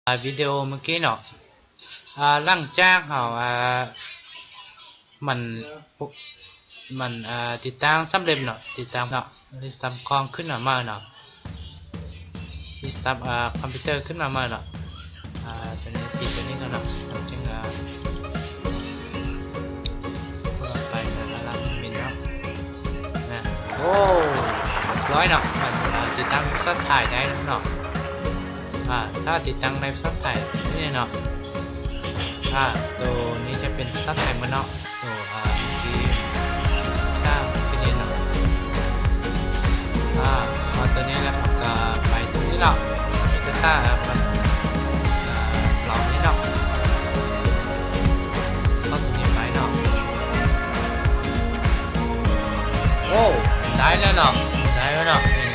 ອາ ວິດີໂອມື້ກີ້ເນາະ ອາ ຫຼັງຈາກເຮົາ ອາ ມັນ ມັນ ອາ ຕິດຕັ້ງສຳເລັດເນາະ ຕິດຕັ້ງເນາະ ຣີສະຕາດຄອມຂຶ້ນມາໃໝ່ເນາະ ຣີສະຕາດ ອາ ຄອມພິວເຕີຂຶ້ນມາໃໝ່ເນາະ ອາ ຕົວນີ້ ປິດຕົວນີ້ກ່ອນເນາະ ເຮົາຈຶ່ງ ອາ ເພື່ອໄປແຕ່ລະລະມິນເນາະ ນະ ໂອ້ ຮຽບຮ້ອຍເນາະ ມັນ ອາ ຕິດຕັ້ງພາສາໄທໄດ້ເນາະ ອາ ຖ້າຕິດຕັ້ງໃນພາສາໄທນີ້ເນາະ ອາ ໂຕນີ້ຈະເປັນພາສາໄທໝົດເນາະ ໂຕ ອາ ທີ່ສ້າງທີ່ນີ້ເນາະ ອາ ເອົາໂຕນີ້ແລ້ວເຮົາກະໄປໂຕນີ້ເນາະ ເອກະສານ ອາ ລາວນີ້ເນາະ ເຂົ້າໂຕນີ້ໄປເນາະ ໂອ້ ໄດ້ແລ້ວເນາະ ໄດ້ແລ້ວເນາະ ນີ້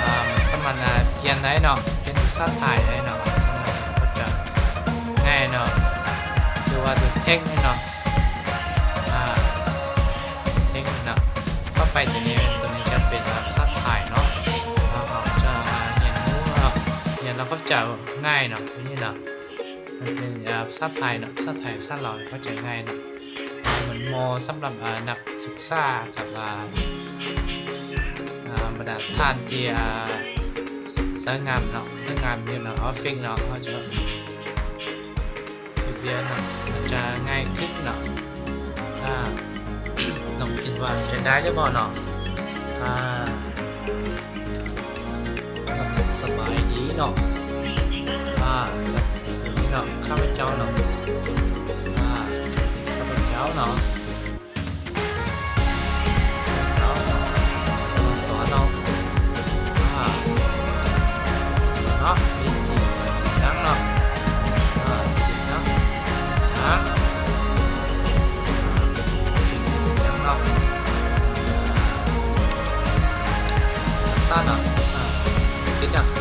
ອາ ມັນສາມາດ ອາ ປ່ຽນໄດ້ເນາະ ປ່ຽນພາສາໄທໄດ້ເນາະ ສາມາດເຂົ້າໃຈງ່າຍເນາະ ຄືວ່າໂຕເທັກນີ້ເນາະ ອາ ເທັກນີ້ເນາະ ຕໍ່ໄປໂຕນີ້ ໂຕນີ້ຈະເປັນ ອາ ພາສາໄທເນາະ ເຮົາຈະ ອາ ຮຽນຮູ້ ຮຽນແລ້ວເຂົ້າໃຈງ່າຍເນາະ ໂຕນີ້ເນາະ ມັນເປັນ ອາ ພາສາໄທເນາະ ພາສາໄທ ພາສາລາວເຂົ້າໃຈງ່າຍເນາະ ມັນເໝາະສຳລັບ ອາ ນັກສຶກສາກັບ ອາ ອາ ບັນດາທ່ານທີ່ ອາ ໃຊ້ງານເນາະ ໃຊ້ງານຢູ່ໃນອອບຟິດເນາະ ເຮົາຈະ ເຮັດວຽກເນາະ ມັນຈະງ່າຍຂຶ້ນເນາະ ອາ ລອງຄິດວ່າຈະໄດ້ຫຼືບໍ່ເນາະ ອາ ສະບາຍດີເນາະ ອາ ນີ້ເນາະ ຂ້າພະເຈົ້າເນາະ ອາ ຂ້າພະເຈົ້າເນາະ ເຈົ້າເນາະ ຈະມາສອນເນາະ ອາ ເນາະ ວິທີການຕິດຕັ້ງເນາະ ອາ ຕິດຕັ້ງ ອາ ຕິດຕັ້ງເນາະ ອາ ຕິດຕັ້ງເນາະ ອາ ຕິດຕັ້ງ ພ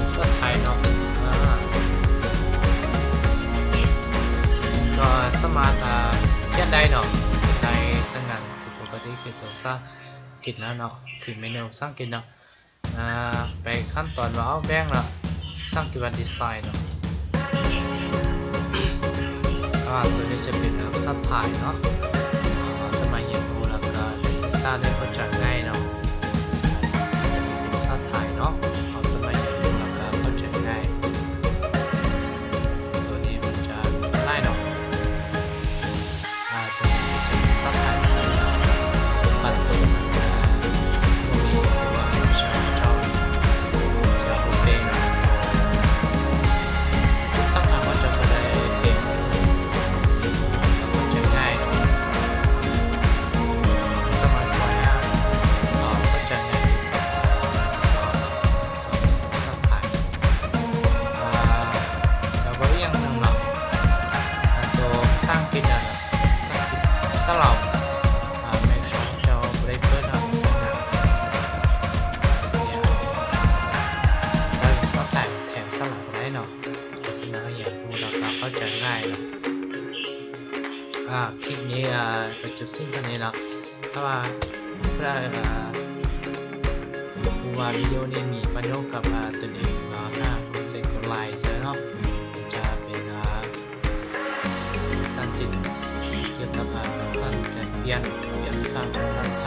າສາໄທເນາະ ອາ ກໍສາມາດ ອາ ຂຽນໄດ້ເນາະ ຂຽນໄດ້ ສະນັ້ນ ຄືປົກກະຕິຂຽນຕົວພາສາອັງກິດແລ້ວເນາະ ທີ່ເມນູພາສາອັງກິດເນາະ ອາ ໄປຂັ້ນຕອນວ່າເອົາແບ່ງລະ ພາສາອັງກິດວ່າດີໄຊເນາະ ອາ ໂຕນີ້ຈະເປັນພາສາໄທເນາະ ເຮົາສາມາດຮຽນຮູ້ ແລ້ວກໍໄດ້ສຶກສາ ໄດ້ເຂົ້າໃຈງ່າຍເນາະ ໂຕນີ້ເປັນພາສາໄທເນາະ ເຮົາສາມາດຮຽນຮູ້ ແລ້ວກໍເຂົ້າໃຈງ່າຍ ໂຕນີ້ມັນຈະມີຫຼາຍເນາະ ອາ ໂຕນີ້ຈະເປັນພາສາໄທເນາະ ບັດໂຕມັນຈະບໍ່ມີ ຄືວ່າແມ່ນພາສາເຈົ້າຈະບໍ່ເປັນເນາະ ສຳຄັນວ່າເຈົ້າກໍໄດ້ເປັນ ເຂົ້າໃຈງ່າຍເນາະ ສາມາດຊ່ວຍໃຫ້ເຮົາເຂົ້າໃຈງ່າຍຂຶ້ນກັບ ອາ ພາສາໄທ ອາ ແລ້ວກໍອີກຢ່າງໜຶ່ງເນາະ ອາ ໂຕພາສາອັງກິດນັ້ນນະ ພາສາອັງກິດ ພາສາລາວ ອາ ແມ່ນເຈົ້າບໍ່ໄດ້ເປີດເນາະ ສະນັ້ນ ໃຊ້ພາສາໄທແທນພາສາລາວກໍໄດ້ເນາະ ສະນັ້ນ ຮຽນຮູ້ແລ້ວກໍເຂົ້າໃຈງ່າຍເນາະ ອາ ຄລິບນີ້ ອາ ກໍຈົບສິ້ນເທົ່ານີ້ເນາະ ຖ້າວ່າ ເພື່ອ ອາ ຮູ້ວ່າວິດີໂອນີ້ມີປະໂຫຍດກັບ ອາ ຕົນເອງເນາະ ກໍກົດໄຊກົດໄລເນາະ ຈະເປັນ ອາ ສານທີ່ກ່ຽວກັບ ອາ ການສອນ ການປ່ຽນ ປ່ຽນພາສາ ພາສາໄທ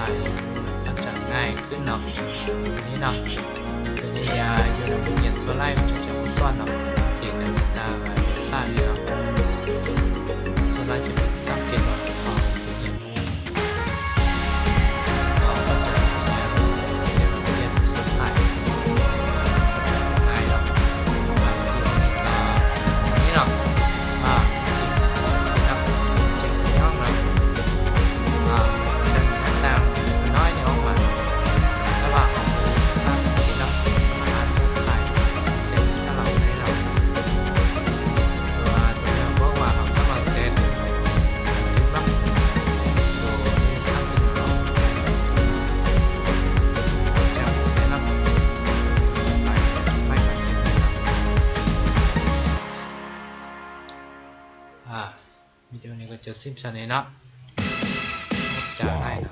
ແລ້ວກໍຈະງ່າຍຂຶ້ນເນາະ ຕົວນີ້ເນາະ ຕົວນີ້ ອາ ຢູ່ໃນໂຮງຮຽນສ່ວນຫຼາຍເຂົາເຈົ້າຈະບໍ່ສອນເນາະ ທີ່ການຕິດຕາມ ອາ ເອກະສານນີ້ເນາະ ສ່ວນຫຼາຍຈະເປັນພາສາອັງກິດເນາະ ເຮົາຮຽນຮູ້ ເຮົາເຂົ້າໃຈງ່າຍ ແຕ່ວ່າຮຽນພາສາໄທ ເຂົ້າໃຈງ່າຍເນາະ ບາງທີມັນກໍ ນີ້ເນາະ ອາ ທີ່ເນາະ ເຈັບໄປເນາະ ອາ ຈະມີໜ້າຕ່າງນ້ອຍໜຶ່ງອອກມາ ແຕ່ວ່າເຮົາບໍ່ສາມາດທີ່ເນາະ ສາມາດອ່ານພາສາໄທ ແຕ່ພາສາລາວໄດ້ເນາະ ຕົວ ຕົວຢ່າງບອກວ່າເຮົາສາມາດເຊັດ ຖືກເນາະ ໂດຍທີ່ເຮົາເຊັດເນາະ ຈະເຊັດເນາະ ໄປ ໄປກັນເລີຍເນາະ ອາ ວິດີໂອນີ້ກໍຈົບສິ້ນສ່ຳນີ້ເນາະ. Carolina.